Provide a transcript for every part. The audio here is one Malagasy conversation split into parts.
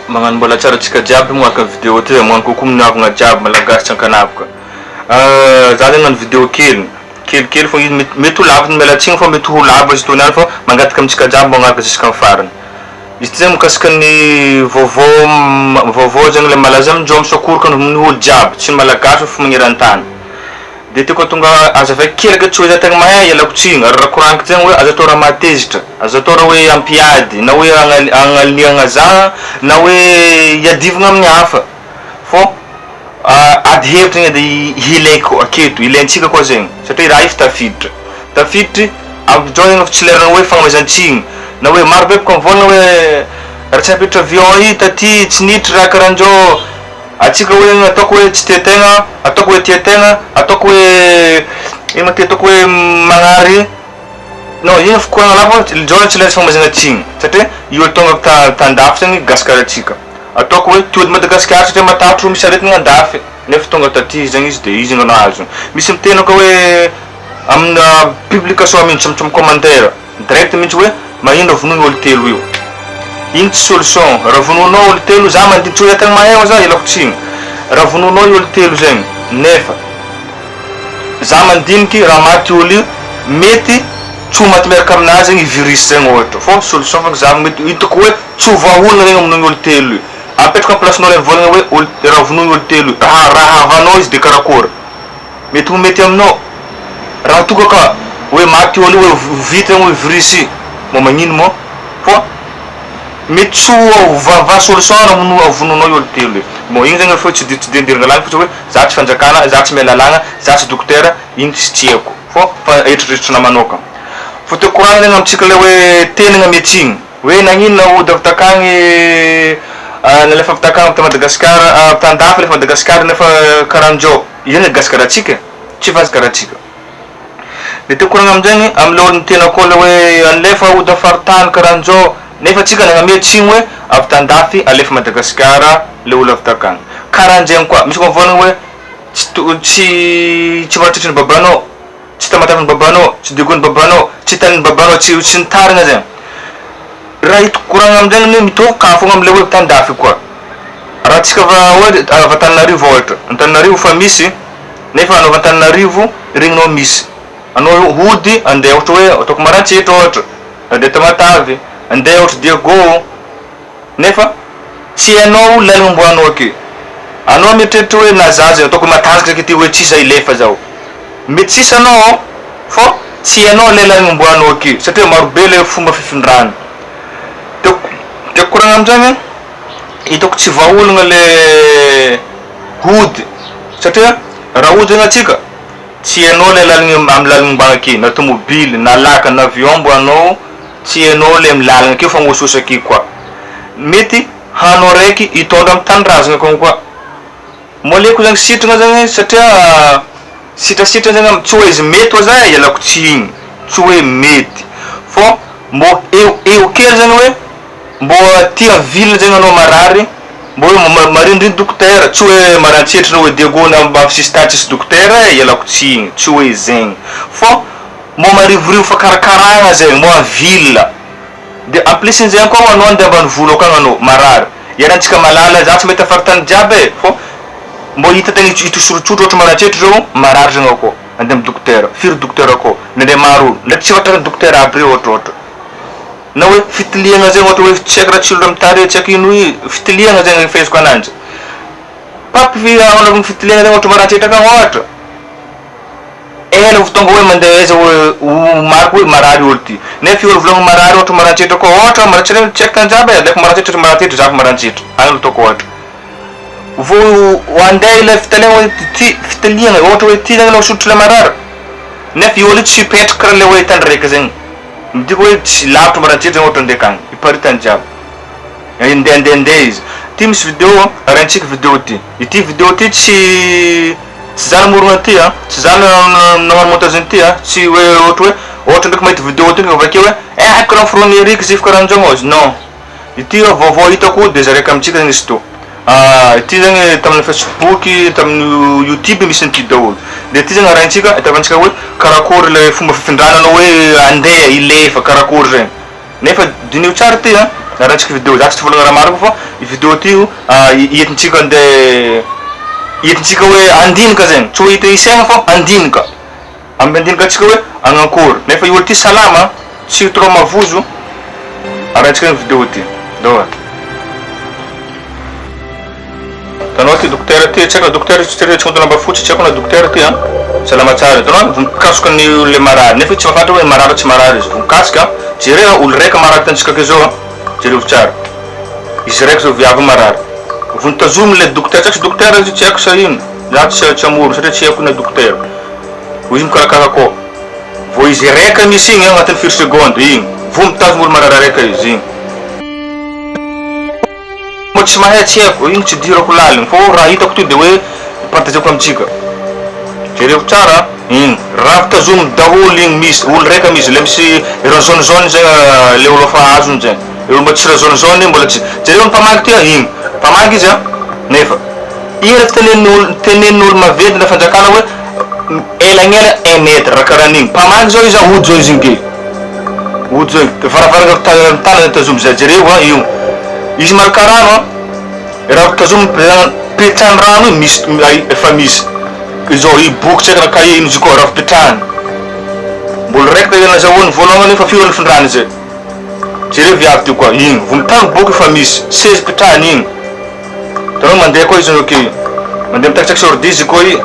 Magnano mbola tsara antsika jiaby moaka video ty, magnano coucou miavogna jiaby malagasy tsy ankanavaka. Za zany hagnano video kely, kelikely fô izy mety mety ho lava miala tsigny fa mety ho lava izy toy niany fa mangataka amintsika jiaby magnaraka jusqu'à farany. Izy ty zany mikasika ny vaovao vaovao zegny le malaza aminjao misakoroka amin'ny olo jiaby tsy ny malagasy fa magneran-tany. De tiako atonga azavaiko kely ake tsy hoe za tegna mahay ialako tsiny ary raha koragniko zegny hoe aza atao raha mahatezitra, aza atao raha hoe hampiady na hoe hagnalihagna za na hoe hiadivagna amin'ny hafa fô ady hevitra zegny edy ilaiko aketo, ilaintsika koa zegny satria raha io efa tafiditra, tafiditry amizao zegny efa tsy lerany hoe fagnomezan-tsiny na hoe maro be boka mivôlagna hoe raha tsy nampiditra avion io taty tsy niditry raha karahan'zao. Antsika hoe ataoko hoe tsy tia tegna, ataoko hoe tia tegna, ataoko hoe ino ma ty ataoko hoe magnary, non io fikoragna lava zao tsy lera famaizana tsigny satria io olo tonga avy tandafy zegny gasikara antsika, ataoko hoe tonga de Madagasikara satria matahotro misy aretigna andafy nefa tonga taty zegny izy de izy no nahazo, misy miteny koa hoe amina publication mihitsy amy commentaire. Direct mintsy hoe magnino raha vonoiny olo telo io. Iny tsy solution. Raha vonoinao olo telo, za mandidy tsy hoe tegna mahay aho za ialako tsiny. Raha vonoinao io olo telo zegny nefa za mandiniky raha maty olo io mety tsy ho maty miaraka aminazy zegny i virus zegny ohatra fô solution fogna za mety hitako hoe tsy ho vahaolana zegny hamonoigny olo telo io. Apetrako am place-nao le mivolagna hoe olo raha vonoigny olo telo io raha raha havanao izy de karakôry? Mety ho mety aminao raha toa ka hoe maty io aloha hoe vita hoe virus io mba magnino moa fa mety tsy ho va solution raha vonoanao io olo telo io bon igny zany efa tsy de tsy de andirana lalina fa hoe za tsy fanjakana za tsy mahay lalàgna za tsy dokotera igny tsy tsy haiko fa fa eritreretrina manokana fa tiako koragna zegny amintsika le hoe tenagna mety igny Hoe nagnino nahody avy takagny nalefa avy takagny avy ta Madagascar avy tandafy alefa Madagascar nefa karanjao io zany gasikaratsika e tsy vasikaratsika de tiako koragna aminjegny amle olo miteny akao le hoe alefa hody am faritany karanjao nefa tsika nagnamia tsigny hoe avy tandafy alefa Madagascar le olo avy takagny karanjegny koa misy koa mivôlagna hoe tsy to tsy tsy mahatritry ny babanao Tsy Tamatave ny babanao, tsy Diego ny babanao, tsy tany ny babanao, tsy tsy ny tariny zegny. Raha hita koragna amizegny anie mitovy cas fogna amle hoe tandafy koa. Raha tsika va hoe avy Antananarivo ohatra, Antananarivo fa misy nefa anao avy Antananarivo regninao misy. Anao hody andeha ohatra hoe ataoko Maroantsetra ohatra, andeha Tamatave, andeha ohatra Diego. Nefa tsy hainao lalagna omboanao ake. Anao mieritreritra hoe na za zay ataoko matanjaka zay ty hoe tsisy hilefa zaho. Mety tsisy anao ao fô tsy hainao le lalagna omboanao ake satria marobe le fomba fifindrana. Tiako tiako koragna amizany hitako tsy vahaolagna le hody satria raha hody zegny atsika tsy hainao le lalagna amy lalagna ombagna ake na tomobily na laka na avion omboanao Tsy enao le milalagna akeo fa ngososy aky koa. Mety hanao raiky hitondra am tanindrazagna akao koa. Mo aleko zagny sitragna zagny satria sitrasitrana zagny am tsy hoe izy mety oa za e ialako tsigny tsy hoe mety fô mbô eo eo kely zagny hoe mbô aty am ville zegny anao marary mbô hoe marindrigny dokotera tsy hoe marantsetra na hoe diego na am sisintany tsisy dokotera e ialako tsigny tsy hoe zegny fô Mbô marivorivo fakarakaragna zegny mbô en ville de en plus nizegny koa anao andeha ambanivolo akagny anao marary iarahantsika malala za tsy mahita faritany jiaby e fô mbô hita tegna itosorotsorotro ohatra maratsetry zao marary zegny akao andeha amy dokotera firy dokotera akao ndraindray maro olo ndraiky tsy tratran'ny dokotera aby reo ohatra ohatra na hoe fitiliagna zegny ohatra hoe tsy haiko raha tsilo amy tarehy tsy haiko ino fitiliagna zegny fahaizako ananjy papy anaovagna fitiliagna zegny ohatra maratsetra akagny ohatra. Ela vao tonga hoe mandeha aiza hoe ho mariko hoe marary olo ty. Nefa io olo volagny marary ohatra marantsitra koa ohatra marantsitra tsy haiko tany jiaby e, aleoko marantsitra marantsitra za fa marantsitra agny no ataoko ohatra. Vao andeha ilay fitaliagna hoe ty fitaliagna ohatra hoe ty zany anao sotro le marary nefa io olo io tsy hipetraka karaha le hoe tany raiky zegny. Midika hoe tsy lavitra marantsitra zany ohatra andeha akagny, hiparitany jiaby. Andeha andeha andeha izy. Ty misy video arahintsika video ty. Ity video ty tsy Tsy za namorona an'ity a, tsy za nagnano montage an'ity a, tsy hoe ohatra hoe ohatra ndraiky mahita video ty ndraiky avy akeo hoe eh haiko karaha noforonin'i Eric izy fa karaha an'izao izy, non, ity vaovao hitako de zaraiko amintsika zegny izy to, ity zegny tamin'ny facebook, tamin'ny youtube misy an'ity daholo, de ity zegny arahintsika ahitavantsika hoe karakôry le fomba fifindrana anao hoe andeha hilefa karakôry zegny, nefa diniho tsara ity a. Arahantsika video, za tsy hivolagna raha maro fa i video ty entintsika andeha entintsika hoe handinika zegny, tsy hoe hita isaigna fa handinika, Ampiandinika antsika hoe agnankory nefa io olo ty salama tsy trop mavozo arahintsika ny video ty ndao a. Hitanao ty dokotera ty tsy haiko na dokotera izy tsy tsy lamba fotsy tsy haiko na dokotera ty an salama tsara hitanao vonikasika ny olona marary nefa izy tsy mahafantatra hoe marary tsy marary izy vonikasika an jereo olo raika marary hitantsika akeo zao an jereo tsara izy raika zao viavy marary vonitazomy le dokotera tsy haiko sy dokotera izy tsy haiko sa ino za tsy tsy hamorona satria tsy haiko na dokotera Hoy izy mikarakara koa. Vao izy raika misy igny agnatin'ny firy seconde igny voa mitazona olo marary raika izy igny. Moa tsy mahay tsy haiko, igny tsy idirako laligny fô raha hitako ty de hoe partageko amintsika. Jereo tsara igny, raha tazominy daholo igny misy olo raika misy le misy raha jaune jaune zegny le olo efa azony zegny, le olo mba tsy raha jaune jaune mbola tsy, jereo ny mpamangy ty a igny, mpamangy izy a nefa. Io refa tenenin'olo tenenin'olo maventy na fanjakana hoe elagnela un mètre raha karaha an'igny. Mpamangy zao izy aody zao izy igny ke. Ody zao igny. Varavarana tanana tazomy zay jereo an io. Izy malaka rano an, raha tazomy petrahany rano io misy efa misy. Izao io boky tsy haiko na cahier ino izy io koa raha fipetrahany. Mbola raikitra ilay nazahoany voalohany fa firy nifindrany zay. Jereo viavy teo koa igny. Vomitagny boky efa misy. Seza ipetrahany igny. Hitanao mandeha koa izy ok. Mandeha mitakitaky ordi izy koa i.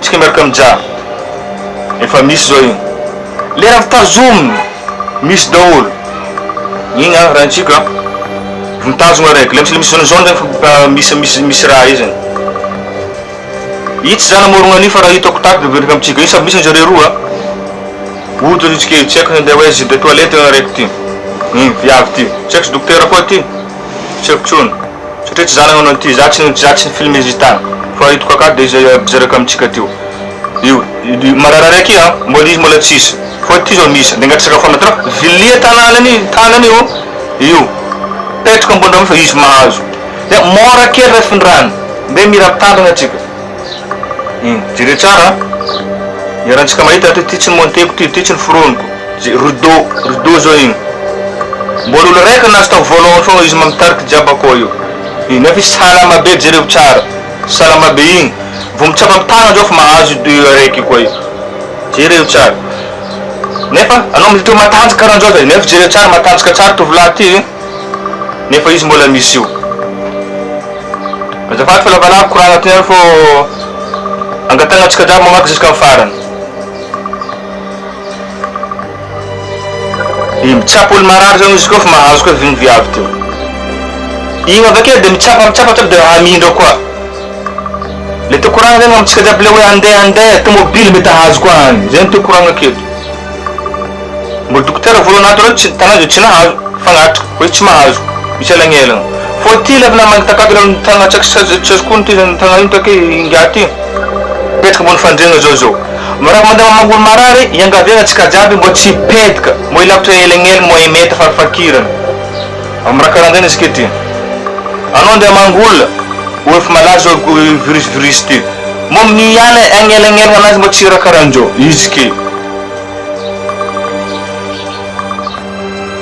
Tsika miaraka am ja. Efa misy zao igny. Le raha tazominy misy daholo. Igny an raintsika mitazogna araiky. Le misy le misy jaune jaune zegny fa misy misy misy raha io zegny. Io tsy za namorogna an'io fa raha hitako tato de miaraka amitsika. Io samy misy anjareo roa. Ody ry tsika io tsy haiko handeha ho aiza de toilette araiky ty. Igny viavy ty. Tsy haiko sy dokotera koa ty. Tsy haiko tsony satria tsy za nagnano an'ity, za tsy za tsy ni-filmer izy tany fa hitako akato de izy ampijereko amintsika teo io marary araiky io an, mbola izy mbola tsisy fa ty zao misy de angatsy sakafo anao tra vilia tananany tanany io io petraka ambony rano fa izy mahazo de mora kely raha findrany mbe mila mitandrina atsika. Iny, jereo tsara an! Iarahantsika mahita ty, ty tsy nomonteko ty, ty tsy noforoniko. Ze rideau, rideau zao igny. Mbola olo raiky nahazo tamin'ny voalohany fogna izy mamitariky jiaby akao io. Iny, nefa izy salama be, jereo tsara. Salama be igny. Vao mitsapa amin'ny tagnany zao fa mahazo io araiky io koa io. Jereo tsara. Nefa anao mety hoe matanjaka karahan'zao zay, nefa jereo tsara matanjaka tsara tovolahy ty. Nefa izy mbola misy io. Azafady fa lavalava koragna ty ary fô angatahagna antsika jiaby mamaky jusqu'à farany. I mitsapa olo marary zany izy koa fa mahazo koa vigny viavy teo. Igny avake de mitsapa mitsapa tsapa de hamindra koa. Le tiako koragna zegny amintsika jiaby le hoe andeha andeha tomobily mety hahazo koa agny. Zay no tiako koragna aketo. Mbola dokotera voalohany ato reo tsy tana tsy nahazo fagnatrika hoe tsy mahazo misy elagnelagna fô ty le avy namangy takato le tagna tsy tsy azoko ono ty tagna ino take ingahy ty mipetraka ambony fandriagna zao zao raha mandeha mamangy olo marary iangaviagna antsika jiaby mbô tsy hipetaka mbô hilavitra elagnelagna moins mètre farafakirany am raha karanjegny izy ke ty anao andeha hamangy olona ho efa malaza zao virus virus ty mbô miala agnelagnelagna anazy mbô tsy raha karanjao izy ke.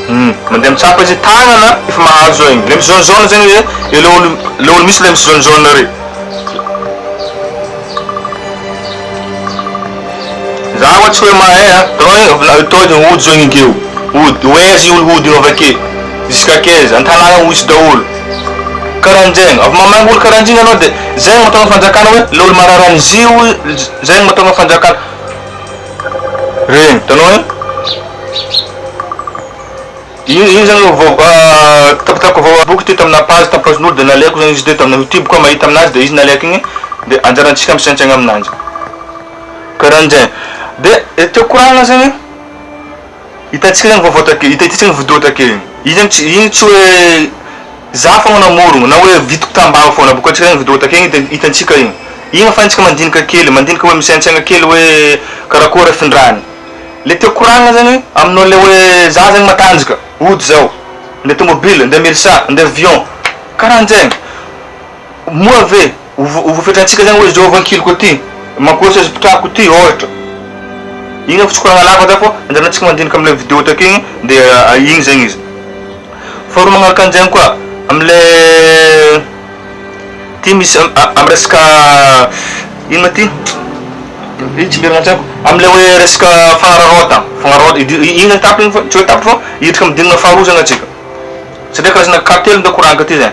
Hum, mandeha mitsapa izy tagnana efa mahazo zao igny, le misy jaune jaune zegny izy e le olo le olo misy le misy jaune jaune re. Za oa tsy hoe mahay a, hitanao igny tô de ody zao igny akeo, ody, ho aiza igny olo hody igny avy ake, jusqu'à kaiza, an-tanàgna ho hisy daholo, karahanjegny, avy mamangy olo karahanjegny anao de zegny mahatonga fanjakana hoe le olo marary an'izio zegny mahatonga fanjakana. Regny, hitanao eh? Io io zany vao tapatapaka vao boky ty tamina page tamin'ny page-n'olo de nalaiko zany izy de tamina youtube koa mahita aminazy de izy nalaiko igny de anjarantsika misaintsaigna aminanjy. Karahan'zay. De tiako koragna zany hitantsika zany vaovao take, hitantsika ny video take igny. Io zany tsy igny tsy hoe Za fogna namorogno na hoe vitako tambava fogna bôka antsika zany video take igny hitantsika igny. Igny afahantsika mandinika kely, mandinika hoe misaintsaigna kely hoe karakôry afindrany. Le tiako koragnina zany aminao le hoe za zany matanjaka, ody zao, ndeha tomobile, ndeha melsa, ndeha avion, karahanjegny. Moa ve ho voafetrantsika zany hoe zao vankiliko aty, mankory seza ipitrahako ty ôhatra. Igny efa tsy koragna lava za fô anjarantsika mandinika amle video take igny de igny zegny izy. Faharoa magnaraka an'izegny koa amle ty misy am resaka ino ma ty ino tsy miverina an-tsaiko amle hoe resaka fagnararaota fagnararaota igny zany tapitra igny fa tsy hoe tapitra fa hiditra amy dinana faharoa zany atsika satria karazana cas telo nde koragniko aty zany.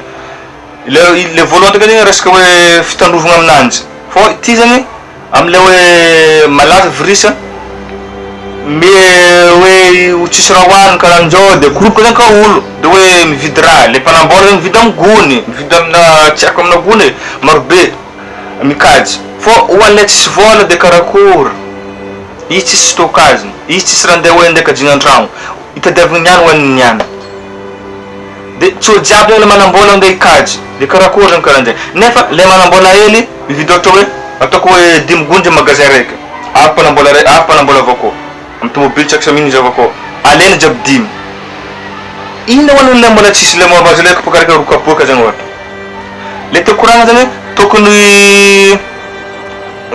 Le le voalohany teo zany resaka hoe fitandrovagna aminanjy fô ty zany amle hoe malaza virus me hoe ho tsisy raha hoaniny karahan'izao de koroboka zany ka olo de hoe mividy raha le mpanambola zany mividy amy gony mividy amina tsy haiko amina gony e marobe mikajy fô ho an'le tsisy vôla de karakory izy tsisy stockage izy tsisy raha ndeha hoe ndeha kajiana an-tragno itadiaviny niany hoaniny niany. De tsy olo jiaby zany le manambola andeha hikajy de karakory zany karanjay nefa le manambola hely mividy ohatra hoe ataoko hoe dimy gony zay magasin raiky avy mpanambola ray avy mpanambola avao koa amy tomobily tsy haiko samy ino izy avao koa alainy jiaby dimy inona ho an'olo le mbola tsisy le mahazo le kapoaka raiky roa kapoaka zany ohatra le tiako koragna zany hoe tokony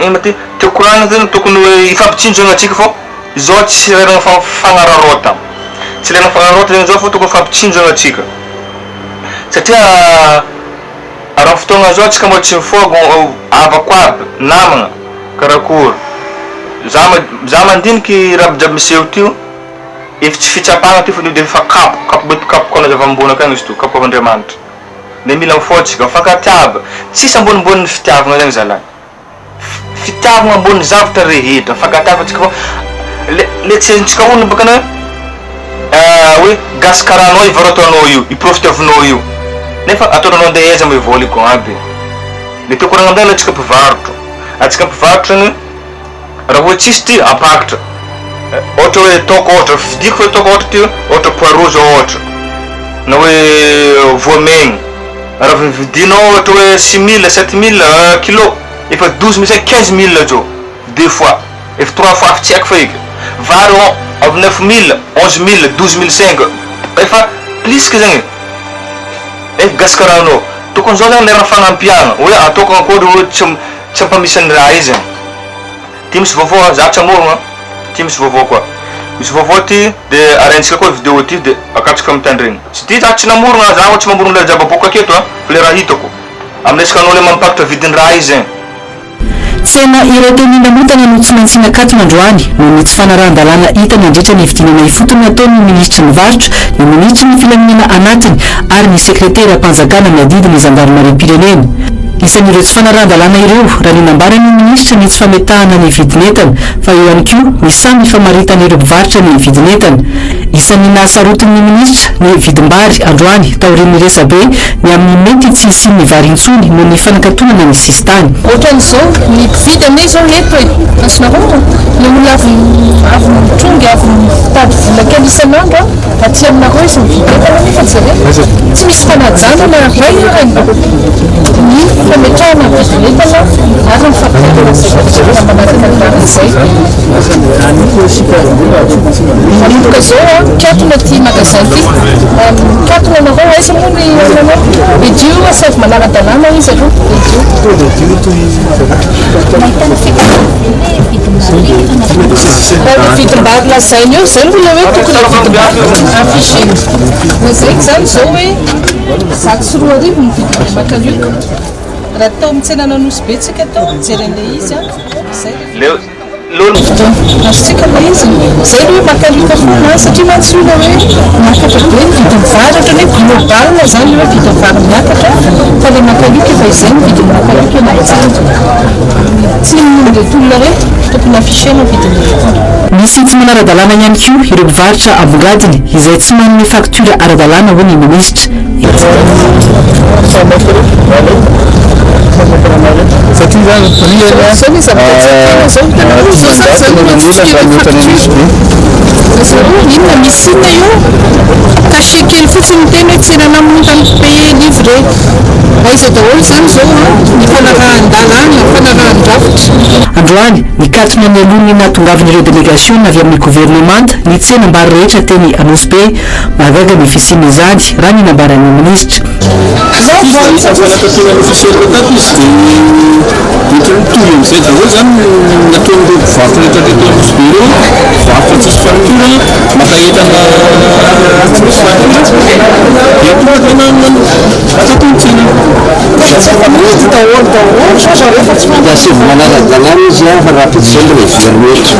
ino ma ty tiako koragna zany tokony hoe hifampitsinjo zany atsika fô Izao tsy ilaina fagnararaota. Tsy ilaina fagnararaota zegny zao fa tokony fampitsinjona antsika. Satria raha fotoagna zao antsika mbola tsy mifoha havako aby, namagna, karakory. Za za mandiniky raha jiaby miseho ty io, efa tsy fitsapagna ty fa de efa kapoka, kapoka mety kapoka anao avy ambony akagny izy to, kapoka avy Andriamanitra. De mila mifoha antsika, mifankatiava. Tsisy ambonimbonin'ny fitiavagna zegny zalahy. Fitiavagna ambony zavatra rehetra, mifankatiava antsika fa le le tsy azontsika onona baka ny hoe hoe gasy karaha anao ivarotanao io, iprofitavinao io, nefa ataonao andeha aiza moa vola io ko aby, le tiako koragna amizay antsika mpivarotro, antsika mpivarotro zany raha hoe tsisy ty ampakatra, ohatra hoe ataoko ohatra fidiko fa ataoko ohatra ty ohatra poireau zao ohatra na hoe voamaigny. Raha vao vidinao ohatra hoe 6000, 7000 kilo, efa 12000 sa 15000 zao, deux fois, efa trois fois efa tsy haiko fa eky, vary avy 9000, 11000, 12500, efa plus que zegny e, efa gasikarahanao, tokony zao zany lera fagnampiagna, hoe ataoko akory hoe tsy tsy ampamisy any raha io zegny. Ty misy vaovao a, za tsy hamorogna, ty misy vaovao koa. Misy vaovao ty de arahintsika koa video ty de akatsika mitandregny. Tsy ty za tsy namorogna, za tsy mamorogno le raha jiaby aboaka aketo a, fa le raha hitako. Am resaka anao le mampakatra vidin'ny raha izy zegny. Tsena iray teny Namotana no tsy maintsy nakatona androany noho ny tsy fanarahan-dalàna hita nandritra ny fidinana ifotony nataon'ny minisitry ny varotra, ny minisitry ny filaminana anatiny ary ny sekreteram-panjakana miadidy ny zandarimariam-pirenena. Isan'ireo tsy fanarahan-dalàna ireo, raha ny nambaran'ny minisitra ny tsy fametahana ny vidin'entana, fa eo ihany koa ny samy famaritan'ireo mpivarotra ny vidin'entana. Isan'ny nahasarotin'ny minisitra ny vidim-bary androany taorian'ny resabe ny amin'ny mety tsy hisian'ny vary intsony noho ny fanakatonana ny sisintany. Ohatran'izao, ny mpividy anie izao eto e, azonareo le olona avy avy mitrongy, avy mitady vola kely isan'andro an, aty aminareo izy mividy entana nefa jereo, tsy misy fanajana na iray arany ny fametrahana ny vidin'entana ary ny fampiharana izay fitsipika manaraka ny rariny izay. Manomboka izao an, mikatona ity magasin ity, mikatona anareo, aiza moa ny anareo? Edio asaivo manara-dalàna izy aloha, edio. Raha ilay vidim-bary lazainy eo, izay mbola hoe tokony vidim-bary affiché. Lazaiko izany izao hoe 2100 ny vidin'ilay makalioka. Raha tao amin'ny tsenan'Anosibe tsika tao nijery an'ilay izy an, izay ilay Le lolo. Azontsika ilay izy. Izay ilay hoe makalioka foana satria mantsy io ilay hoe miakatra be ny vidin'ny vary, ohatran'ny hoe global izany ilay hoe vidin'ny vary miakatra fa ilay makalioka efa izay ny vidin'ny makalioka eny an-tsena. Tsy ireto olona ireto tokony afficher-na ny vidin'ireto olona. Misy tsy manara-dalàna ihany koa ireo mpivarotra ambongadiny izay tsy manome facture ara-dalàna hoy ny minisitra. Inona misy inona io? Cachet kely fotsiny ny teny hoe tsenan'Amontana, payer livré. Aiza daholo izany izao an? Ny fanarahan-dalàna, fanarahan-drafitra. Androany, nikatona nialoha ny nahatongavan'ireo delegasiona avy amin'ny governemanta ny tsenam-bary rehetra teny Anosibe. Mahagaga ny fisian'izany, raha ny nambaran'ny minisitra. Fanakatonana officiel tato izy dia mety mitovy amin'izay daholo izany ny nataon'ireo mpivarotra rehetra teto Nosy Be ireo, mpivarotra tsisy facture, maka entana tsy misy facture dia. Akatony ny tsena. Mihidy daholo daholo sao zareo fa tsy Dia asaivo manara-dalàna izy an, fa rahampitso izay mbola hiverina eto.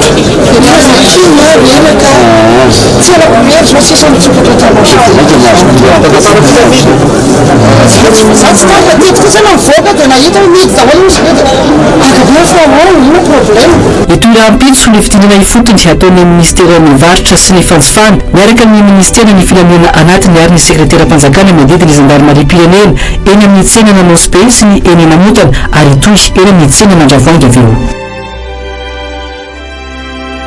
Hitohy rahampitso ny fidinana ifotony hataon'ny minisiteran'ny Varotra sy ny Fanjifana miaraka amin'ny minisiteran'ny Filaminana anatiny ary ny sekreteram-panjakana miadidy ny zandarimariam-pirenena eny amin'ny tsenan'Anosibe sy ny eny Namontana ary hitohy eny amin'ny tsenan'Andravoahangy avy eo.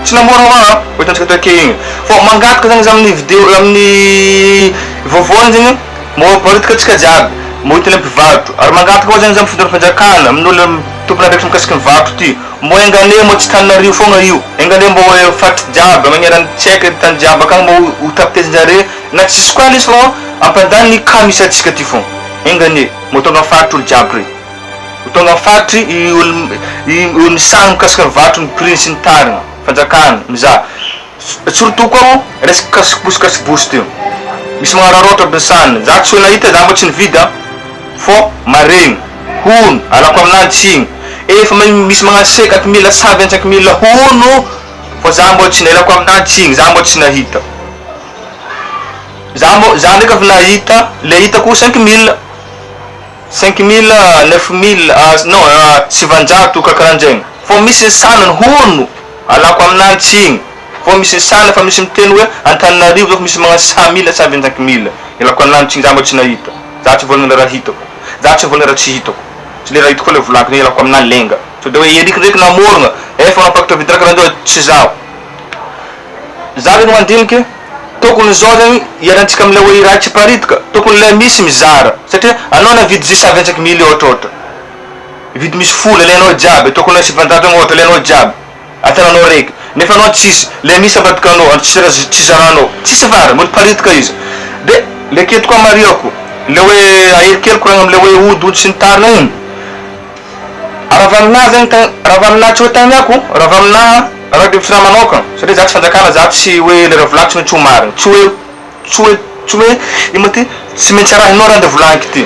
Tsy namora hoa an, ho hitantsika teo ake igny. Fô mangataka zany za amin'ny video amin'ny vaovao igny zegny mbô haparitaka antsika jiaby, mbô hitan'ny mpivarotro. Ary mangataka koa zany za amin'ny fitondram-panjakana, amin'olo tompon'andraikitra mikasiky ny varotro ty, mbô enga anie mbô tsy Tananarivo fogna io, enga anie mbô faritry jiaby magneran'ny tsy haiko tany jiaby akagny mbô ho tapitezin-jare na tsisy koa lesy fô ampandany ny cas misy antsika ty fogna, enga anie mbô tonga amin'ny faritry olo jiaby rey. Ho tonga amin'ny faritry i olo i olo misahy mikasika ny varotry ny prix sy ny tariny, fanjakana, mizaha. Surtout koa o resaka cache-bouche cache-bouche ty. Misy magnararaotra aby ny sahany. Za tsy hoe nahita za mbo tsy nividy an, fô maregny, hono, alako aminah ny tsigny. Efa misy magnano cinquante mille, cent vingt cinq mille hono fô za mbô tsy elako aminah ny tsigny, za mbô tsy nahita. Za mbô za ndraiky avy nahita le hitako 5000. 5000, 9000, non 900 kakaranjegny fô misy ny sanany hono alako aminah tsigny fô misy ny sanany fa misy miteny hoe Antananarivo zao fa misy magnano 100 mille 125 mille elako anah tsigny za mbô tsy nahita za tsy vôlagna le raha hitako za tsy vôlagna raha tsy hitako tsy le raha hitako le volagniko zegny elako aminah lenga sao de hoe Eric ndraiky namorogna efa nampakatra vide raha karanjao tsy zaho. Za zegny mandiniky, tokony zao zegny hialantsika amle hoe raha tsy hiparitaka, tokony le misy mizara, satria anao navidy jus cent vingt cinq mille ohatra ohatra, vidy misy folo alainao jiaby, tokony hoe 900 agny ohatra alainao jiaby, atananao raiky, nefa anao tsisy, le misy ambadikanao, tsy tsy zaranao, tsisy vary, mody paritaka izy, de le aketo koa marihako, le hoe ahery kely koragna amle hoe ody ody sy ny tariny igny, Raha avy aminahy zegny tegna, raha avy aminahy tsy hoe tagnako, raha avy aminahy raha hevitra manokana satria za tsy fanjakana za tsy hoe le raha volaniko tsy maintsy ho marigny, tsy hoe tsy hoe tsy hoe ino ma ty tsy maintsy arahinao raha ndeha volagniko ty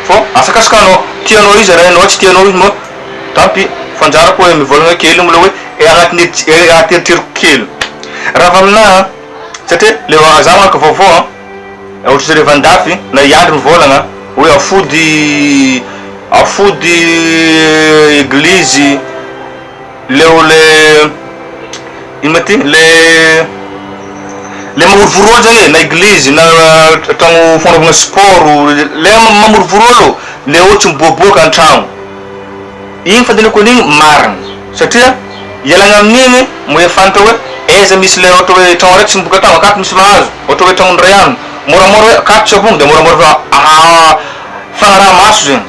fô asakasaka anao, tianao izy arahinao tsy tianao izy moa tant pis fa anjarako hoe mivôlagna kely mbola hoe agnatin'ny anaty eritreriko kely. Raha avy aminahy satria le za manko vaovao an. Ohatra zareo avy andafy na i Andry mivôlagna hoe afody afody eglizy leo le ino ma ty le le mamorivory ôlo zany e na eglizy na tragno fagnaovagna sport le mamorivory ôlo le ôlo tsy miboaboaka antragno. Igny fandinihako an'igny marigny satria ialagna amin'igny moa fantatra hoe aiza misy le ohatra hoe tragno araiky tsy miboaka tragno akato misy mahazo ohatra hoe tragnon'ny ray agny moramora hoe akato tsy avogno de moramora fa fagnaraha-maso zegny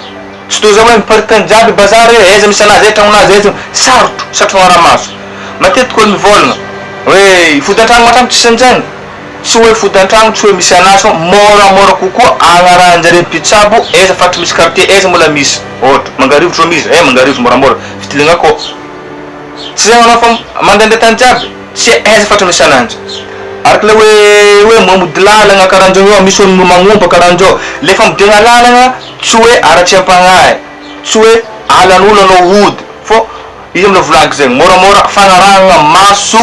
tsy toy zao hoe miparitany jiaby bazary hoe aiza misy anazy aiza tragnonazy aiza sarotro sarotro fagnaraha-maso matetiky olo mivôlagna hoe hifody an-tragno matragno tsisy an'izany. Tsy hoe fody an-tragno tsy hoe misy anazy fa moramora kokoa agnarahan-jare mpitsabo aiza faritry misy quartier aiza mbola misy ohatra Mangarivotra zao misy eh Mangarivotra moramora fitiliagna akao tsy zegny anao fa mandehandeha tany jiaby tsy hay aiza faritra misy ananjy araka le hoe hoe mamody lalagna karanjao io misy olo magnompa karanjao le famodiagna lalagna tsy hoe haratsiam-pagnahy tsy hoe alan'olo anao hody fô izy amle volagniko zegny moramora fagnarahagna maso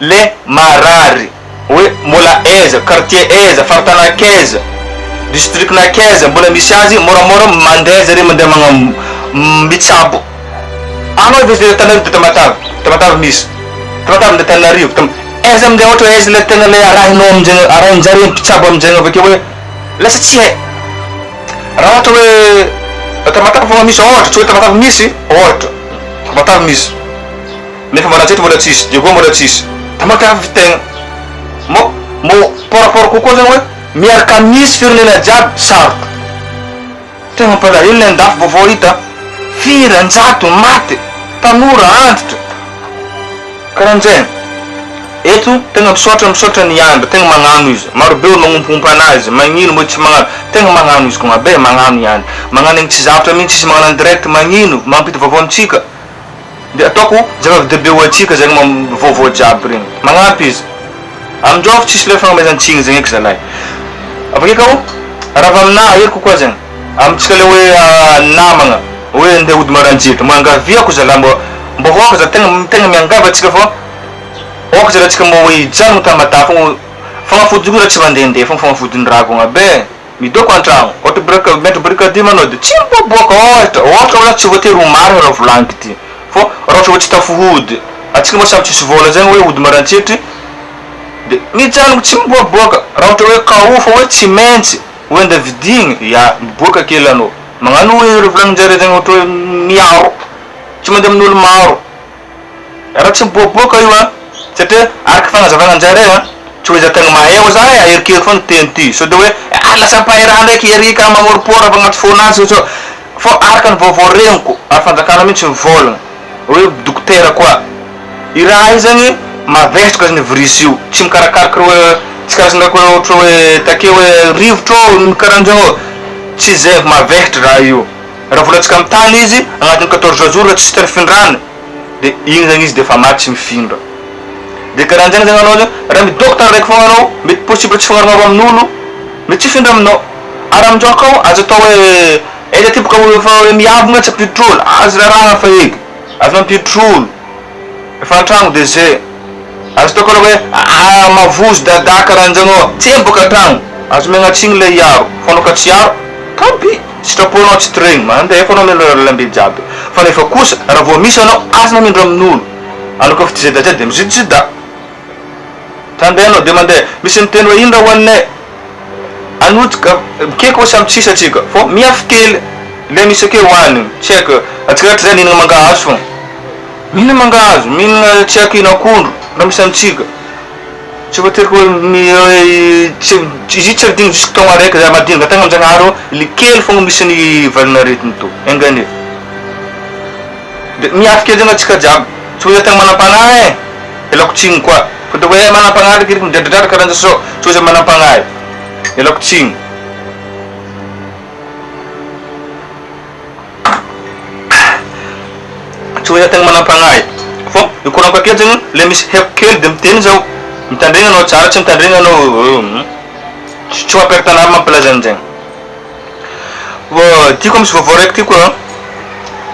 le marary hoe mbola aiza, quartier aiza, faritany akaiza, district nakaiza mbola misy azy, moramora mandeha zare mandeha magnam mitsabo anao hivezivezy Antananarivo de Tamatave, Tamatave misy, Tamatave nde Antananarivo, Tam aiza amizay ohatra hoe aiza le tegna le arahinao amizay arahinjare mpitsabo amizay avakeo hoe lasa tsy hay raha ohatra hoe Tamatave fogna misy ohatra tsy hoe Tamatave misy ohatra Tamatave misy. Nefa Maroantsetra mbola tsisy, Diego mbola tsisy, Tamatave tegna mo mo par rapport kokoa zany hoe miaraka misy firenena jiaby sarotro. Tegna mampalahelo ny andafy vaovao hita, firy anjato maty, tanora, antitra, karanjegny. Eto tegna misaotra misaotra ny Andry tegna magnano izy, maro be olo magnompompa anazy, magnino mo tsy magnano, tegna magnano izy kogna be magnano i Andry, magnano igny tsy zavatra mintsy izy magnano en direct magnino mampita vaovao amintsika. De ataoko zava-dehibe ho antsika zegny mam vaovao jiaby regny. Magnampy izy. Aminjao fa tsisy le fagnomezan-tsigny zegny eky zalahy. Avake kao. Raha avy aminahy heriko koa zegny, amintsika le hoe namagna hoe ndeha hody maranjiritra, miangaviako zalahy mbô mbô aoka za tegna tegna miangavy antsika fô aoka zalahy antsika mbô hoe hijanogno Tamatave fogna, fagnafody io koa raha tsy mandehandeha fogna fagnafodin'ny ragogna aby e, midôko an-tragno, ôhatra biraka mianatra barikadimy anao de tsy miboaboaka ôhatra, ôhatra hoy aho tsy voatery ho marigny raha volagniko ty fô raha ôhatra hoe tsy tafihody, antsika moa samy tsisy vôla zegny hoe hody marantsitry, De mijanona tsy miboaboaka, raha ohatra hoe KO fa hoe tsy maintsy hoe andeha vidigny, ya miboaka kely anao, magnano hoe ireo volanin-jareo zegny ohatra hoe miaro, tsy mandeha amin'olo maro, raha tsy miboaboaka io an, satria araka fagnazavagna an-jareo an, tsy hoe za tegna mahay aho za e, aherikeriky foagna teny ty, sao de hoe ah lasa mpahay raha ndraiky ery ka mamôripôry avy agnaty fônazy sao, fô araka ny vaovao regniko ary fanjakana mintsy mivôlagna hoe dokotera koa. Io raha io zany mavesatra zany virus io, tsy mikarakara hoe tsy karazana ohatra hoe take hoe rivotra ô ny karahan'izao, tsy zay fa mavesatra raha io, raha volantsika amin'ny tany izy agnatin'ny quatorze jours raha tsisy fifindrany de igny zany izy de efa maty tsy mifindra, de karahan'zegny zany anao zany raha midôko tany raiky fogna anao mety possible tsy hifagnarogna amin'olo mety tsy hifindra aminao, ary aminjao akao azo atao hoe aiza ty boka efa hoe miavogna tsy ampiditra olo, azo rarahana fa eky. Aza mampiditra olo efa antragno de ze azo atao karaha hoe ah mavozo dada karanjagny ô tsemboka antragno azo omegna tsigny le hiaro fa anao ka tsy hiaro tant pis sitraponao tsy tiregny mandefa anao mialoha lalambe jiaby fa nefa kosa raha vao misy anao aza mamindra amin'olo anao ka fa tsy zeda de mizidizida Tandeha anao de mandeha misy miteny hoe ino raha hohaninay Anotsika mikeko fa samy tsisy atsika fô miafy kely le misy akeo hoanigny tsy haiko atsika rehetra zay mihinagna mangahazo fô mihinagna mangahazo mihinagna tsy haiko ino akondro raha misy amintsika tsy voatery hoe mi tsy izy io tsy adigno jusque taogno araiky za madinika tegna amin-jagnahary ô le kely fôgna misy ny valin'aretigny tô enga anie de miafy kely zegny atsika jiaby tsy hoe tegna manam-pagnahy e. Ialako tsiny koa. Fa ataoko hoe manam-pagnahy ndraiky ery midradradratra karaha zao, tsy hoe zay manam-pagnahy. Ialako tsiny. Tsy hoe zay tegna manam-pagnahy. Fô ikoragnako aketo zegny le misy haiko kely de miteny zaho. Mitandregna anao tsara, tsy mitandregna anao tsy ho ampiaritagnà mampilaza an'zegny. Vao tiako misy vaovao raiky ty koa,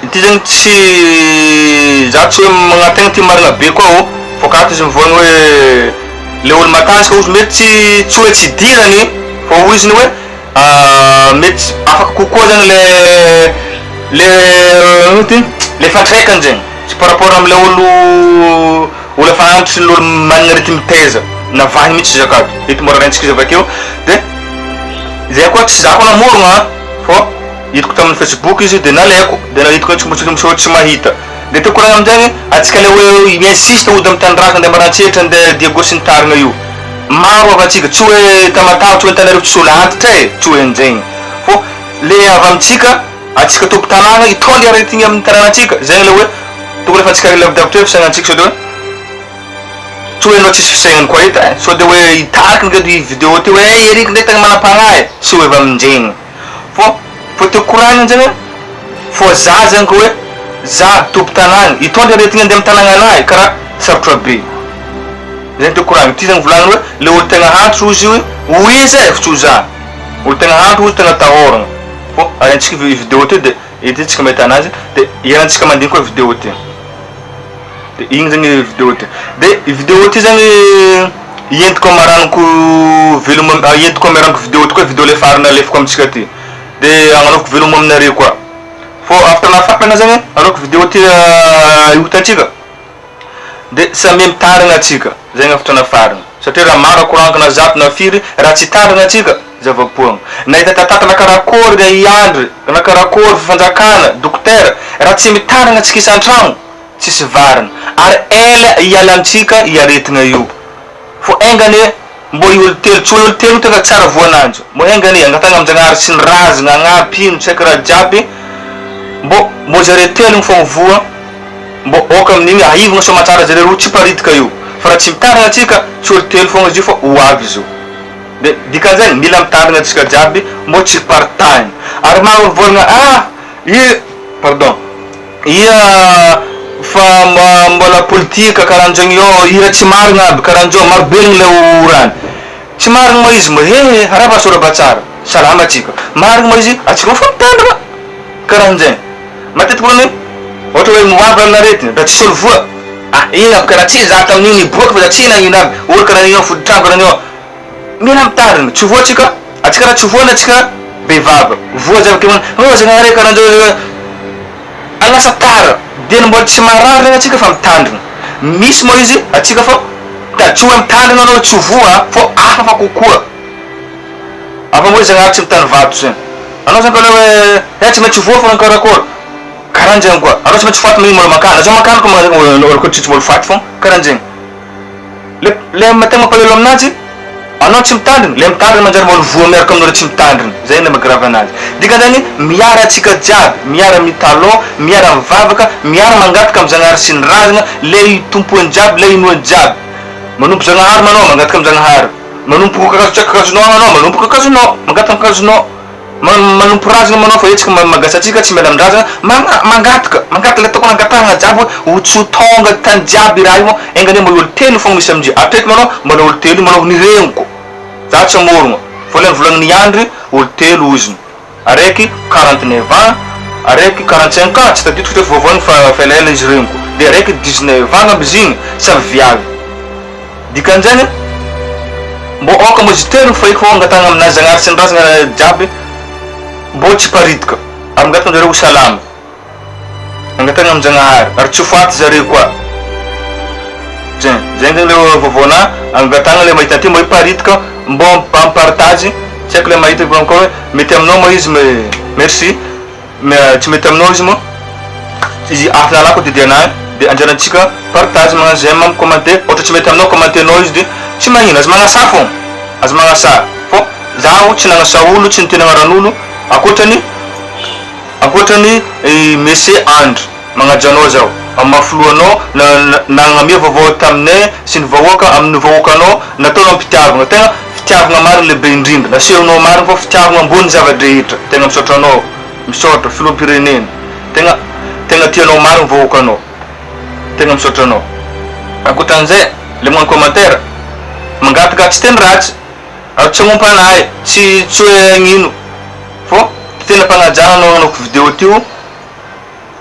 ity zegny tsy za tsy hoe magnategna ty marina be koa ô, fô karaha izy mivoagna hoe le olo matanjaka ozy mety tsy tsy hoe tsy idirany fa hoy izy ny hoe mety afaka kokoa zany le le ino ty le fiantraikany zegny tsy par rapport amle olo olo efa antitra sy ny olo managna aretigny mitaiza na vahiny mihitsy izy akato, eto mora raintsika izy avakeo de. Zay koa tsy za koa namorogna an, fô hitako tamin'ny facebook izy de nalaiko de nahitako hoe tsy misy olo tsy mahita, de tiako koragna aminjegny antsika le hoe mi-insiste hody amin'ny tanindrazana andeha Maroantsetra andeha Diego sy ny tariny io, maro avy antsika tsy hoe Tamatave tsy hoe Antananarivo tsisy olo antitra e, tsy hoe anjegny fô le avy amintsika antsika tompon-tanàgna hitondra aretigny amin'ny tanànantsika, zegny le hoe tokony efa antsika lavidavitra eo fisainantsika sao de hoe. Tsy hoe enao tsisy fisainana koa eto eh, sao de hoe hitariky ndray ty video ty hoe eh Eric ndray tegna manam-pagnahy eh, tsy hoe avy amindregny fô fô tiako koragnina zegny hoe fô za zegny ko hoe za tompon-tanàgna hitondra aretigny andeha amy tanàgnanahy karaha sarotra be, zegny tiako koragnina, ty zegny volagniny hoe le olo tegna antitra ozy io ho izy eh fa tsy ho za, olo tegna antitra ozy tegna atahôragna fô alaintsika video ty de ety tsika mahita anazy de iarahantsika mandinika koa video ty. De igny zegny vidéo ty. De i vidéo ty zegny entiko amaranako veloma entiko amaranako vidéo ty koa vidéo le farany nalefako amintsika ty. De agnanaovako veloma aminareo koa. Fô afaka nahafarana zegny anaovako vidéo ty hihotantsika de samia mitarigna atsika, zegny hafatra nafarana. Satria raha maro koragniko na zato na firy raha tsy hitarigna atsika zava-poagna. Na hitatatata na karakôry na hiandry na karakôry fanjakana, dokotera, raha tsy mitarigna atsika isan-tragno tsisy varina ary ela hialantsika i aretigna io fô enga anie mbô i olo telo tsy oe olo telo io tegna tsara voananjy mbô enga anie angatahagna amin-jagnahary sy ny razagna agnampy ino tsy haiko raha jiaby mbô mbô zare telo igny fôgna voa mbô ôka amin'igny ahivagna soamatsara zare roa tsy hiparitaka io fa raha tsy mitarigna antsika tsy olo telo fôgna izy io fa ho avy izy io de dikan'izegny mila mitarigna antsika jiaby mbô tsy hiparitahigny ary maro mivôlagna ah i pardon. Ia fa mbola politika karanjegny io hira tsy marigna aby karanjeo maro be le orany tsy marigny ma izy mba he harava soraba tsara. Salama atsika. Marigny moa izy, atsika fa mitandrina. Karahan'zegny. Matetiky hono ohatra hoe mihoavy ranon'aretina, raha tsisy olo voa, ah iny aby karaha tsy za tamin'igny niboaka fa za tsy nagnino aby, olo karaha an'igny foditrano karaha an'io. Mila mitandrina, tsy voa atsika, atsika raha tsy voa ny atsika be vava, voa zay avy akeo oh zagnahary e karahan'zao, lasa tara, dieny mbola tsy marary regny atsika fa mitandrina. Misy moa izy atsika fa tsy hoe mitandrina anao tsy voa fô hafahafa kokoa. Afa moa Zagnahary tsy mitany vato zegny. Anao zany kalo hoe eh tsy maintsy voa fôgna karakôry. Karanjegny koa. Anao tsy maintsy faty magnino mbola mankany. Anao mankany koa koa tsy mbola faty fôgna. Karanjegny. Le le tegna mampalahelo aminazy, anao tsy mitandrigny, le mitandrigny manjary mbola voa miaraka aminareo tsy mitandrigny. Zay le maha grave anazy. Dikan'izany miara antsika jiaby, miara mitalon, miara mivavaka, miara mangataka amy Zagnahary sy ny razagna, le itompoany jiaby, le inoany jiaby. Manompo Zagnahary manao, mangataka amy Zagnahary. Manompo kakazo tsy kakazonao anao, manompo kakazonao, mangataka am kakazonao, manompo razana manao fa hetsika maha-malagasy antsika tsy miala amin-drazana, mangataka, mangataka le tokony angatahana jiaby hoe ho tsy ho tonga tany jiaby raha io, enga anie mbola olo telo fogna misy amindreo, hatreto malôha mbola olo telo io malôha ny regniko, za tsy hamorogno fa le novolagnin'i Andry olo telo oziny. Araiky 49 ans, araiky 45 ans, tsy tadidiko satria vaovao igny fa fa elaela izy regniko, de araiky 19 ans angamba izy igny, samy viavy. Dikan'izany, mbô aoka mbô izy telo fa iko angatahagna aminazy Zagnahary sy ny razagna jiaby mbô tsy hiparitaka, ary mangataka anjareo ho salama. Angatahagna amin-Jagnahary ary tsy ho faty zareo koa. Zay, zay zegny le vaovaonà, angatahagna le mahita ty mba hiparitaka, mbô ampartage, tsy haiko le mahita koa hoe mety aminao moa izy merci, tsy mety aminao izy moa, izy ahalalako didy anahy de anjarantsika partage magnano j'aime mi-commenter, ohatra tsy mety aminao commenter-nao izy de tsy magnino, aza magnasa fô, aza magnasa fô zaho tsy nagnasa olo, tsy niteny agnaran'olo ankoatrany. Ankoatra ny Mese Andry, magnaja anao zaho amin'ny maha filoha anao nagnamia vaovao taminay sy ny vahoaka amin'ny vahoakanao nataonao am-pitiavagna tegna fitiavagna marigny lehibe indrindra nasehonao marigny fa fitiavagna ambony zava-drehetra tegna misaotra anao misaotra filoham-pirenena tegna tegna tianao marigny vahoakanao tegna misaotra anao ankoatran'izay le magnano commentaire mangataka tsy teny ratsy ary tsy hanompa anahy tsy tsy hoe hagnino Fô tena mpanajana anao nanaovako vidéo ty o,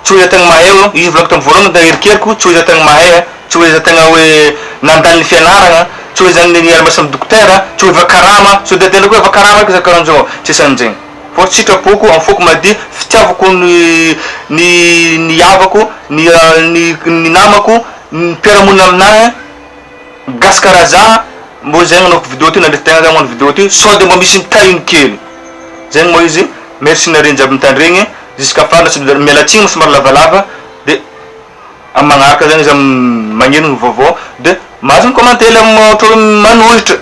tsy hoe za tegna mahay o, izy volako tam voalohany da erikeriko tsy hoe za tegna mahay a, tsy hoe za tegna hoe nandany ny fianaragna, tsy hoe za niara-miasa am dokotera, tsy hoe efa karama, sao de tena koa efa karama eky za karanzao, tsisy anjegny, fô sitrapoko am foko madio, fitiavako ny ny ny havako, ny ny ny namako, ny mpiara-monina aminahy. Gasy karaha za mbô zegny anaovako vidéo ty nandritra tegna za magnano vidéo ty sao de mba misy mitahiny kely zegny moa izy merci nareo jiaby mitandregny jusqu'à farany tsy miala tsigny somary lavalava de am magnaraka zegny izy am magneno ny vaovao de mahazo mi commenter le ohatra hoe manohitra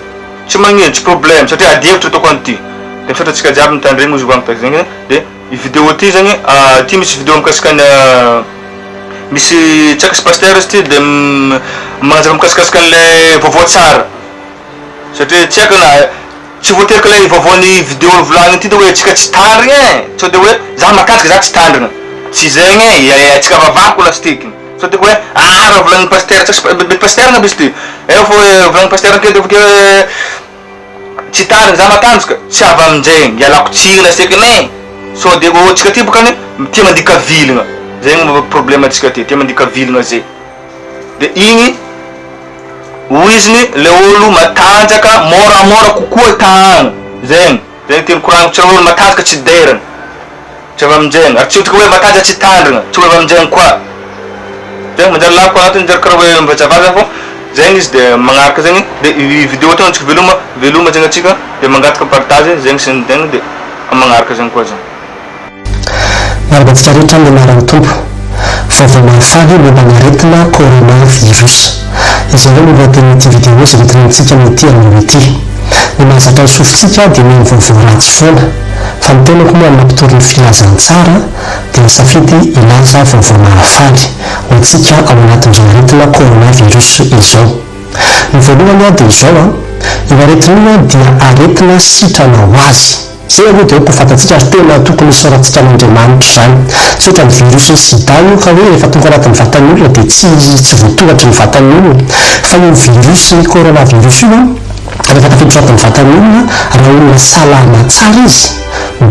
tsy magnino tsy problème satria ady hevitra ataoko an'ity de misaotra antsika jiaby mitandregny ozy hoaniko zegny de i vidéo ty zegny ty misy vidéo mikasika ny Misy tsy haiko sy pasteur izy ity dia manazava mikasikasika an'ilay vaovao tsara satria tsy haiko na tsy voatery ka ilay vaovaon'ny vidéo volagniny ity dia hoe antsika tsy tandrigna e sao dia hoe za matanjaka za tsy tandrigna tsy zegny e antsika vavahako lastekiny sao dia hoe ah raha volagniny pasteur tsy haiko mety pasteur angamba izy ity eo fa hoe volagniny pasteur akeo dia avy akeo Tsy tariny za matanjaka, tsy avy aminjegny, ialako tsiny lasekiny e! Sao de ô tsika ty bokany tia mandika vilagna, zegny mo problème antsika ty, tia mandika vilagna ze, de igny hoiziny le olo matanjaka môramôra kokoa tahagna, zegny, zegny tiany koragniko tsy olo matanjaka tsy derana. Tsy avy amin-jegny, ary tsy otrika hoe matanjaka tsy tandrigna, tsy ho avy amin-jegny koa. Zegny manjary lako agnatiny manjary karaha hoe mivazavaza fô zegny izy de magnaraka zegny de i vidéo ty antsika veloma veloma zegny antsika de mangataka partage zegny sy ny tegna de am magnaraka zegny koa zegny. Miarahaba antsika rehetra amin'ny anaran'ny Tompo. Vaovao mahafaly momba ny aretina Corona virus. Izay indray no lohatenin'ity vidéo izay entina amintsika amin'ity anio ity. Ny mahazatra ny sofintsika dia mihaino vaovao ratsy foana. Fa ny tenako moa amin'ny maha mpitory ny filazantsara dia nisafidy hilaza vaovao mahafaly ho antsika ao anatin'izao aretina corona virus izao. Ny voalohany dia izao an, io aretina io dia aretina sitrana ho azy. Izay aloha dia aoka ho fantatsika ary tena tokony hisaorantsika an'Andriamanitra izany. Tsy ohatran'ny virus ny sida io ka hoe rehefa tonga anatin'ny vatan'ny olona dia tsy tsy voatohatry ny vatan'ny olona. Fa io virus ny coronavirus io an. Rehefa tafiditra ao anatin'ny vatan'ny olona, raha olona salama tsara izy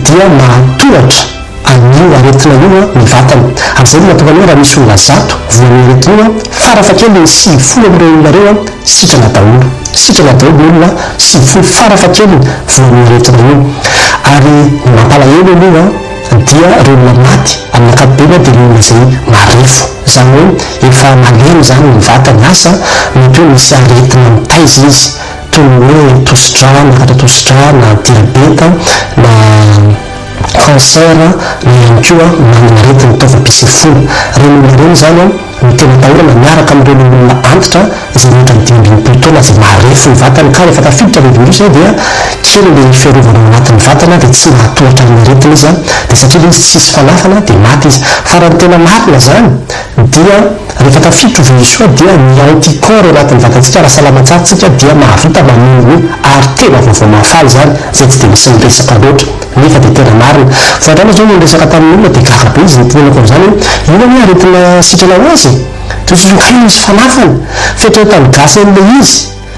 dia mahatohatra an'io aretina io ny vatany. Ary izay no mahatonga ny hoe raha misy olona 100 voan'io aretina io, farafahakeliny 90 amin'ireo olona ireo sitrana daholo. Sitrana daholo ny olona 90 farafahakeliny voan'io aretina io. Ary ny mampalahelo aloha dia ireo olona maty amin'ny ankapobeny dia ny olona izay marefo. Izany hoe efa malemy izany ny vatany, asa mety hoe misy aretina mitaiza izy toy ny hoe tosi-drà, miakatra tosi-drà na diabeta na cancer na ihany koa manana aretin'ny taovam-pisefoana. Ireny olona ireny izany no tena atahorana miaraka amin'ireny olona antitra izay mihoatra ny 65 taona izay marefo ny vatany ka rehefa tafiditra ilay virus dia kely ilay fiarovana ao anatin'ny vatana dia tsy mahatohatra ny aretina izy dia satria ilay izy tsisy fanafana dia maty izy. Fa raha ny tena marina izany dia rehefa tafiditra io virus io dia ny anticorps ao anatin'ny vatantsika raha salama tsara tsika dia mahavita mamono io ary tena vaovao mahafaly izany izay tsy dia misy miresaka loatra nefa dia tena marina. Vao androany aho izao no niresaka tamin'ny olona dia gaga be izy nitenenako an'izany hoe inona anie aretina sitrana ho azy e? Dia ohatran'ny hoe kay misy fanafana. Fieritreretan'ny gasy an'ilay izy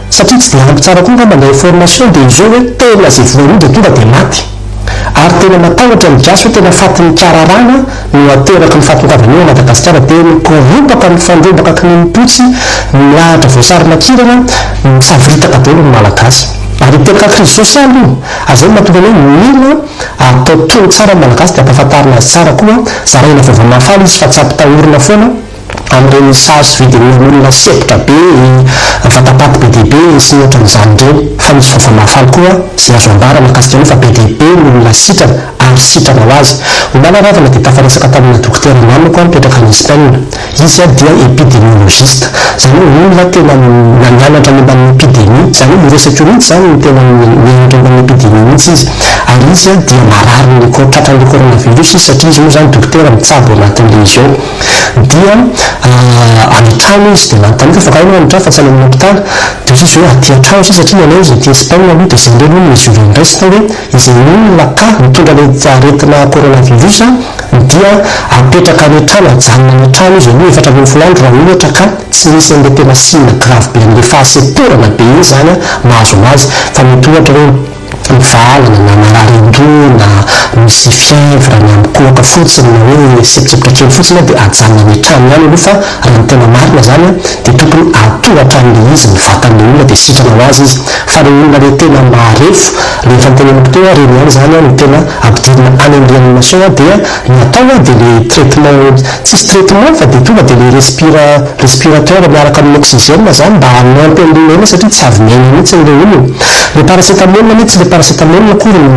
satria tsy dia ampy tsara koa angamba ilay information dia izao hoe tena izay voan'io dia tonga dia maty. Ary tena matahotra ny gasy hoe tena fatin'ny kararana no ateraky ny fahatongavana eo a Madagasikara dia mikoropaka mifandrombaka kininim-potsy milahatra voasary makirana misavoritaka daholo ny Malagasy. Ary hiteraka crise sociale io. Ary izay no mahatonga ny hoe mila atao tony tsara ny Malagasy dia ampahafantarina azy tsara koa, zaraina vaovao mahafaly izy fa tsy ampitahorina foana amin'ireny sary sy video an'olona sempotra be, vatapaty be dia be sy ny ohatran'izany ireny. Fa misy vaovao mahafaly koa izay azo ambara mahakasika an'io fa be dia be ny olona sitrana ary sitrana ho azy. Omaly aho ravana dia tafaresaka tamina dokotera namako aho mipetraka any Espagne. Izy dia epidemiologiste, izany hoe olona tena nianatra momba ny epidemie, izany hoe io resaka io mihitsy izany no tena nianatra momba ny epidemie mihitsy izy, ary izy dia mararin'ny tratran'ilay coronavirus izy satria izy moa izany dokotera mitsabo anatin'ilay izy ao, dia any an-trano izy, dia nanontaniako hoe fa nga ianao any an-trano fa tsy any amin'ny hopitaly, dia hoy izy hoe aty an-trano za satria ny anay izy aty Espagne aloha, dia izay indray aloha no mesure noraisina hoe izay olona ka mitondra ilay aretina coronavirus dia apetraka any an-trano, ajanona any an-trano izy aloha 14 andro raha ohatra ka tsy misy an'ilay tena signe grave be an'ilay fahasemporana be iny izany mahazo anazy fa mety ohatra hoe mivalana na marary an-doha na misy fièvre na mikohaka fotsiny na hoe sepotsepitra kely fotsiny dia ajanona any an-trano ihany aloha fa raha ny tena marina izany dia tokony atohatra an'ilay izy ny vatan'ilay olona dia sitrana ho azy izy fa ilay olona ilay tena marefo ilay efa noteneniko teo ireny ihany izany no tena ampidirina any amin'ny réanimation dia ny atao dia le traitement tsisy traitement fa dia tonga dia le respira respirateur miaraka amin'ny oxygène zany mba hanampy an'ilay olona satria tsy avy miaina mihitsy ilay olona. Le paracétamol anie tsy le paracétamol akory no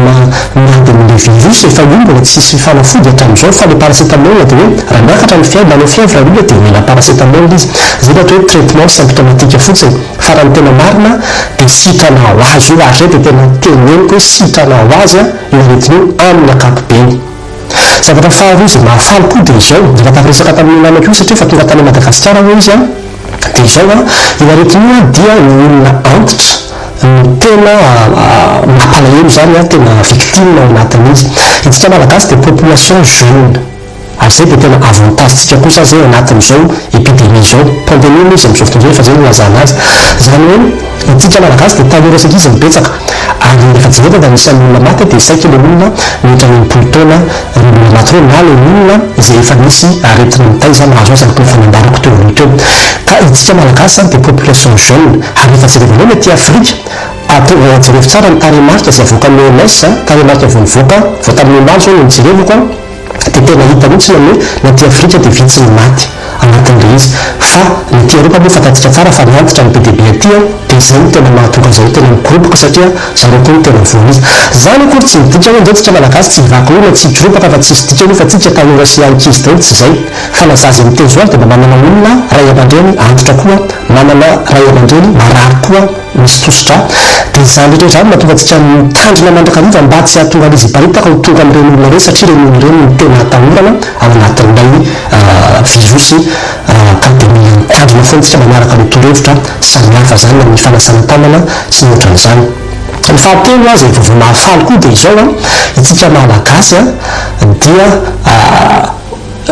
miady amin'ilay virus e fa io mbola tsisy fanafody hatramin'izao fa le paracétamol dia hoe raha miakatra ny fièvre manao fièvre ny olona dia omena paracétamol izy. Zay no atao hoe traitement symptomatique fotsiny. Fa raha ny tena marina dia sitrana ho azy io ary zay dia tena teneniko hoe sitrana ho azy io aretina io amin'ny ankapobeny. Zavatra faharoa izay mahafaly koa dia izao, efa tafiresaka tamin'io namako io satria efa tonga tany Madagasikara hoy izy an, dia izao an, io aretina io an dia ny olona antitra no tena mampalahelo izany an, tena victime ao anatin'izy. Itsika Malagasy dia population jeune. Ary izay dia tena avantage-tsika kosa aza eo anatin'izao epidemie izao, pandemie moa izy amin'izao fotoana izao efa izay no ilazana azy. Izany hoe itsika Malagasy dia tanora sy ankizy no betsaka. Ary rehefa jerena dia anisan'ny olona maty dia saika ilay olona mihoatra ny 60 taona ireo olona maty ireo na ilay olona izay efa nisy aretina mitaiza mahazo azy araka ny efa nambarako teo aloha teo. Ka itsika Malagasy izany dia population jeune. Ary rehefa jerevanao ny aty Afrika, Ataovy jerevo tsara ny tarehimarika izay avoakan'ny OMS, tarehimarika vao nivoaka vao tamin'ny omaly izao no nijerevako an. Dia tena hita mihitsy ny hoe ny aty Afrika dia vitsy ny maty anatin'ilay izy fa ny aty Eropa moa fantatsika tsara fa ny antitra no be dia be aty an, dia izay no tena mahatonga an'izareo tena mikoropaka satria zareo koa no tena voa izy. Izany akory tsy midika hoe ndao tsika Malagasy tsy hivaky loha na tsy hikoropaka fa tsisy dikany io fa tsika tanora sy ankizy daholo tsy izay fa na zaza miteza ho azy dia mba manana olona ray aman-dreny antitra koa manana ray aman-dreny marary koa. misy tosi-drà, dia izany rehetra izany mahatonga antsika mitandrina mandrakariva mba tsy hahatonga an'izy hiparitaka ho tonga amin'ireny olona ireny satria ireny olona ireny no tena atahorana ao anatin'ilay virus ka dia mila mitandrina foana isika manaraka ireo torohevitra samihafa izany amin'ny fanasana tanana sy ny ohatran'izany. Ny fahatelo izay vaovao mahafaly koa dia izao, isika Malagasy dia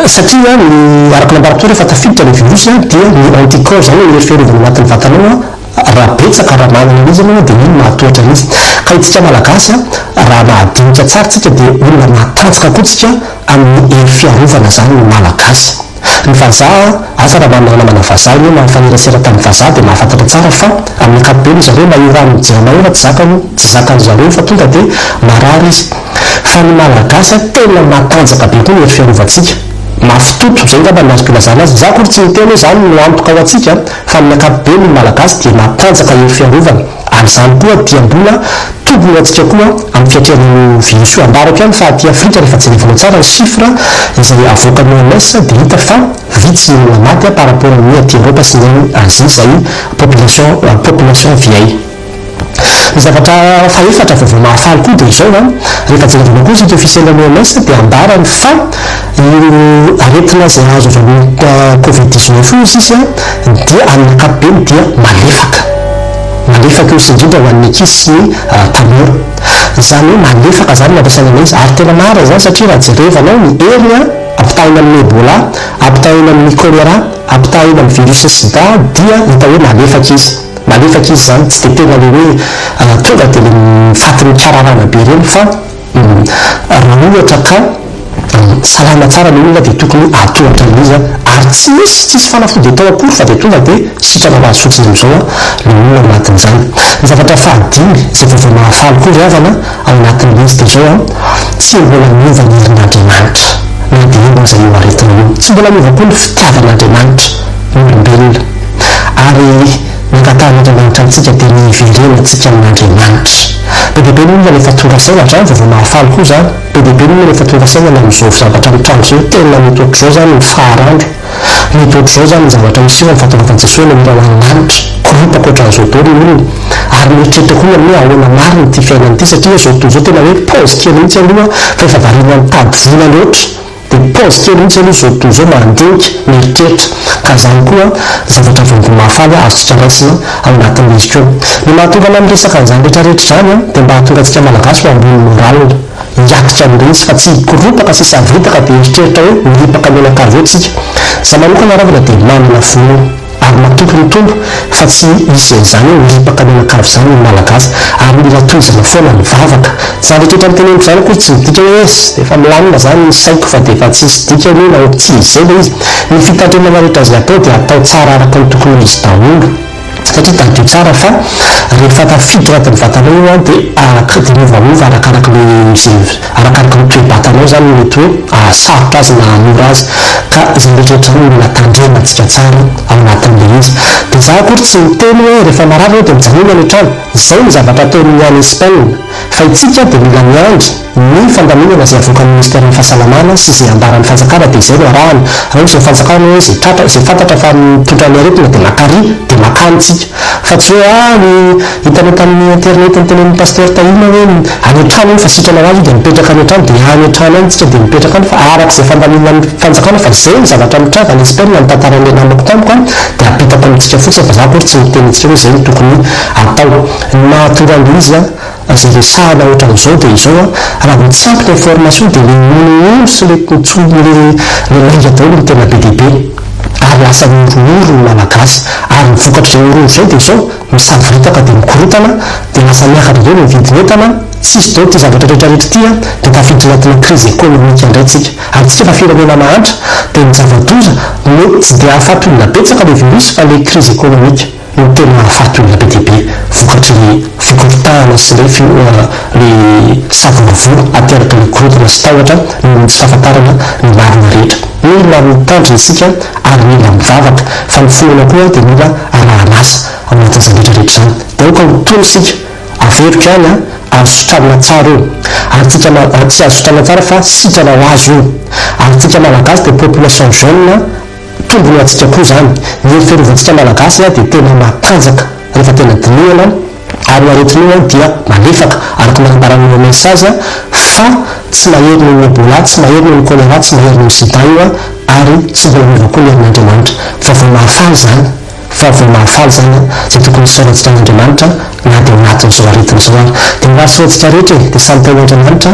satria ny araka ny nambarako teo rehefa tafiditra ilay virus dia ny anticorps izany hoe ny hery fiarovana anatin'ny vatanao. Raha betsaka, raha manana an'izy ianao dia iny mahatohatra an'izy. Ka itsika Malagasy raha mahadinika tsara tsika dia olona matanjaka koa tsika amin'ny hery fiarovana izany ny Malagasy. Ny vazaha, asa raha manana namana vazaha ianao na nifanerasera tamin'ny vazaha dia mahafantatra tsara fa amin'ny ankapobeny zareo na io ranon'ny jirama io raha tsy zakany tsy zakan'ny zareo fa tonga dia marary izy. Fa ny Malagasy tena matanjaka be koa ny hery fiarovantsika. Mafy toto, izay angamba no azoko ilazana azy. Izaho akory tsy miteny hoe izany no antoka ho antsika fa amin'ny ankapobeny ny Malagasy dia matanjaka hery fiarovana ary izany koa dia mbola tombony ho antsika koa amin'ny fiatrehana io virus io. Ambarako ihany fa aty Afrika rehefa jerevinao tsara ny chiffre izay avoakan'ny OMS dia hita fa vitsy ny olona maty par rapport amin'ny aty Eropa sy ny any Asie izay population population vieille. Ny zavatra fahefatra vaovao mahafaly koa dia izao an, rehefa jerevana koa ny site officiel an'ny OMS dia ambarany fa io aretina izay azo avy amin'ny covid 19 io sisa dia amin'ny ankapobeny dia malefaka. Malefaka io sy indrindra ho an'ny ankizy sy ny tanora. Izany hoe malefaka izany ny ampiasaina an'ilay izy ary tena marina izany satria raha jerevanao ny heriny an, ampitahaina amin'ny Ebola, ampitahaina amin'ny choléra, ampitahaina amin'ny virus sida dia hita hoe malefaka izy. Malefaka izy izany, tsy dia tena ilay hoe tonga dia ilay faty mikararana be ireny fa raha ohatra ka salama tsara ilay olona dia tokony hatohatra an'iza ary tsy misy, tsisy fanafody atao akory fa dia tonga dia sitrana ho azy fotsiny amin'izao ilay olona ao anatin'izany. Ny zavatra fahadimy izay vaovao mahafaly koa ry havana ao anatin'ilay izy dia izao, tsy mbola miova ny herin'Andriamanitra na dia eo aza io aretina io. Tsy mbola miova koa ny fitiavan'Andriamanitra ny olombelona. Ary ny angatahan'Andriamanitra amintsika dia ny hiverenantsika amin'Andriamanitra. Be dia be ny olona rehefa tonga saina, hatrany vaovao mahafaly koa izany, be dia be ny olona rehefa tonga saina ny amin'izao zavatra mitranga izao hoe tena mety ohatr'izao izany ny faharandro, mety ohatr'izao izany ny zavatra miseho amin'ny fahatongavan'i Jesoa eny amin'ny rahona lanitra, koropaka ohatran'izao daholo ny olona, ary mieritreritra koa ny amin'ny hoe ahoana marina ity fiainana ity satria izao tontolo izao tena hoe paozy kely mihitsy aloha fa efa variana mitady vola loatra. Dia pause kely mihitsy aloha izao tontolo izao mba handinika, mieritreritra. Ka izany koa zavatra vaovao mahafaly azontsika raisina ao anatin'ilay izy koa. Ny mahatonga anah miresaka an'izany rehetra rehetra izany an, dia mba hahatonga antsika Malagasy ho ambony moral, hiatrika an'ilay izy fa tsy hikoropaka sy hisavoritaka dia hieritreritra hoe miripaka mianakavy eo tsika. Za manokana ravana dia manana finoana. Ary matoky ny Tompo fa tsy hisy an'izany hoe ho ripaka mianakavy izany ny Malagasy ary mila tohizana foana ny vavaka. Izany rehetra noteneniko izany akory tsy midika hoe es dia efa milamina izany ny saiko fa dia efa tsisy dikany io na ho tsy izay ilay izy. Ny fitandremana rehetra izay atao dia atao tsara araka ny tokony ho izy daholo satria tadidio tsara fa rehefa tafiditra anatin'ny vatanao io an dia araka dia miovaova arakaraka ilay izay Arakaraka ny toe-batanao izany no mety hoe hahasarotra azy na hahamora azy. Ka izany rehetra rehetra izany no mila tandremantsika tsara ao anatin'ilay izy. Dia izaho akory tsy miteny hoe rehefa marary ianao dia mijanona any an-trano. Izay no zavatra ataon'ny any Espagne. Fa itsika dia mila miandry ny fandaminana izay avoakan'ny ministeran'ny fahasalamana sy izay ambaran'ny fanjakana dia izay no arahana. Raha ohatra ny fanjakana hoe izay tratra, izay fantatra fa mitondra ny aretina dia makary dia makany tsika. Fa tsy hoe ah ny hitanao tamin'ny internet notenenin'ny pasteur Tahina hoe any an-trano iny fa sitrana ho azy io dia mipetraka any an-trano dia any an-trano any tsika dia mipetraka any fa araka izay fandaminan'ny fanjakana fa izay ny zavatra mitranga any Espagne ny tantaran'ilay namako tamiko an dia apitako amintsika fotsiny fa za akory tsy miteny antsika hoe izay no tokony atao. Ny mahatonga an'ilay izy an izay resahana ohatran'izao dia izao an raha vao tsy ampy ny information dia ilay honohono sy ilay ilay lainga daholo no tena be dia be. Ary lasa mihorohoro ny Malagasy. Ary ny vokatr'izay horohoro izay dia izao, misavoritaka dia mikorontana, dia lasa miakatra daholo ny vidin'entana, tsisy daholo ity zavatra rehetra rehetra ity an, dia tafiditra anatina crise économique indray tsika. Ary tsika efa firenena mahantra, dia ny zava-doza, mety tsy dia hahafaty olona betsaka ilay virus fa ilay crise économique. no tena mahafaty olona be dia be vokatry ny fikorontanana sy ilay ilay savorovoro ateraky ny korontana sy tahotra noho ny tsy fahafantarana ny marina rehetra. Mila mitandrina isika ary mila mivavaka fa ny finoana koa dia mila arahan'asa ao anatin'izany rehetra rehetra izany. Dia aoka ho tony isika, averiko ihany an, azo sitranina tsara io. Ary tsika tsy azo sitranina tsara fa sitrana ho azy io. Ary tsika Malagasy dia population jeune, Tombony ho antsika koa izany. Ny hery fiarovantsika Malagasy dia tena matanjaka rehefa tena dinihana ary io aretina io dia malefaka araka ny nanambaran'ny OMS azy fa tsy mahery noho ny Ebola, tsy mahery noho ny Choléra, tsy mahery noho ny Sida io ary tsy mbola miova koa ny herin'Andriamanitra. Vaovao mahafaly izany. Vaovao mahafaly izany izay tokony hisaorantsika an'Andriamanitra na dia ao anatin'izao aretina izao ary. Dia mirary soa antsika rehetra e! Dia samy tahin'Andriamanitra.